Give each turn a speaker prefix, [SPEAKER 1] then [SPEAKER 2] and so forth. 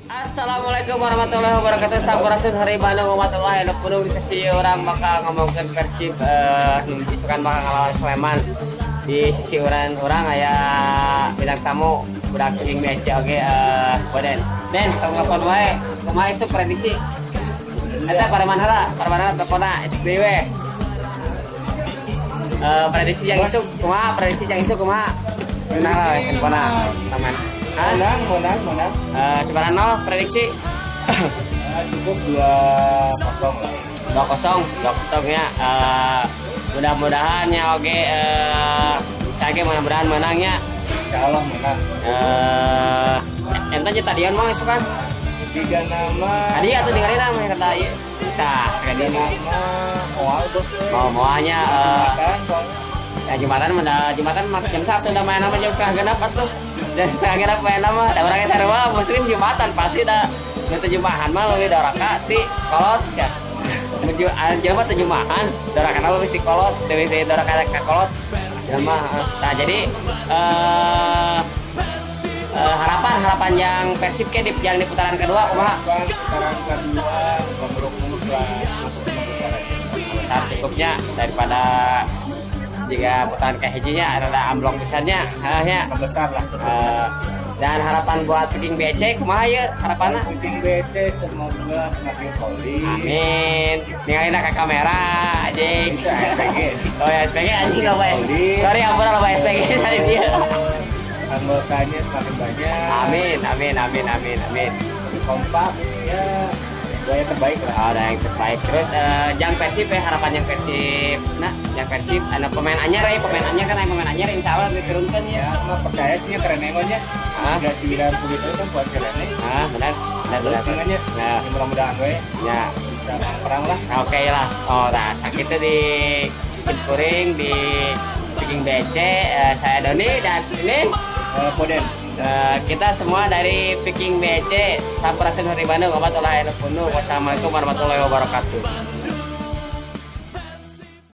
[SPEAKER 1] Assalamualaikum warahmatullahi wabarakatuh. Sampurasun, hari Bandung warahmatullahi wabarakatuh. Di sesi urang bakal ngomongkeun Persib nu isukan bakal ngelawan Sleman. Di sisi urang urang aya bintang tamu budak Viking BC oge, Boden. Den, tong telepon wae. Kumaha isuk prediksi? Eta pada mana lah? Pada mana teleponnya isuk deui we. Prediksi yang isuk kumaha? Prediksi yang isuk kumaha? Nah lah handphone taman. Hah?
[SPEAKER 2] Menang, menang, menang.
[SPEAKER 1] Sebenarnya nol prediksi.
[SPEAKER 2] Cukup 2-0 lah.
[SPEAKER 1] 2-0, 2-0 ya. Mudah-mudahan ya, oke, saya ge mudah-mudahan menangnya.
[SPEAKER 2] Insya Allah menang.
[SPEAKER 1] Ente aja tadian mau isuk kan?
[SPEAKER 2] Tiga nama.
[SPEAKER 1] Tadi atau dengerin lah kata iya. Tah, kayak
[SPEAKER 2] Tiga
[SPEAKER 1] gini.
[SPEAKER 2] Nama. Moal, bos.
[SPEAKER 1] Mau moalnya
[SPEAKER 2] Jumatan soalnya.
[SPEAKER 1] Ya Jumatan udah, Jumatan mah jam 1 udah main nama jam setengah genap atuh. Dan setengah genap main nama, ada orangnya sarua muslim Jumatan pasti dah. Nu Jumahan mah leuwih doraka ti kolot ya. Menuju jelema teu Jumahan, doraka leuwih ti kolot, leuwih ti doraka ka kolot. Jelema, nah jadi harapan harapan yang Persib ke di, yang di putaran kedua kumaha?
[SPEAKER 2] Harapan putaran kedua muluk-muluk lah, masuk lima besar aja.
[SPEAKER 1] Besar cukupnya daripada jika putaran ke hijinya rada amblong pisannya, hah ya.
[SPEAKER 2] Lima besar lah cukup.
[SPEAKER 1] Dan harapan buat Viking BC kumaha ya harapannya?
[SPEAKER 2] Viking BC semoga semakin solid.
[SPEAKER 1] Amin. Ninggalin ke kamera anjing.
[SPEAKER 2] Itu SPG.
[SPEAKER 1] Oh ya, SPG anjing apa ya?
[SPEAKER 2] Solid.
[SPEAKER 1] Sorry, ampun apa SPG tadi dia.
[SPEAKER 2] Anggotanya semakin banyak.
[SPEAKER 1] Amin, amin, amin, amin, amin.
[SPEAKER 2] Lebih kompak ya, doa yang terbaik lah.
[SPEAKER 1] Oh, ada yang terbaik. Terus jang Persib ya, harapan yang Persib. Nah, yang Persib ada pemain anyar ya, pemain anyar kan, ada pemain anyar insya Allah diturunkan ya.
[SPEAKER 2] Ya, mah percaya sih ya, keren emangnya.
[SPEAKER 1] Hah?
[SPEAKER 2] Tiga sembilan puluh itu kan buat Rene.
[SPEAKER 1] Ah, benar. Benar,
[SPEAKER 2] Terus
[SPEAKER 1] benar.
[SPEAKER 2] dengannya,
[SPEAKER 1] Nah,
[SPEAKER 2] ya mudah-mudahan we
[SPEAKER 1] ya.
[SPEAKER 2] Bisa perang lah.
[SPEAKER 1] Oke lah. Oh, nah sakitnya di Simkuring di Viking BC, saya Doni dan ini
[SPEAKER 2] Poden.
[SPEAKER 1] Kita semua dari Viking BC. Sampurasun, dari Bandung. Wassalamualaikum warahmatullahi wabarakatuh.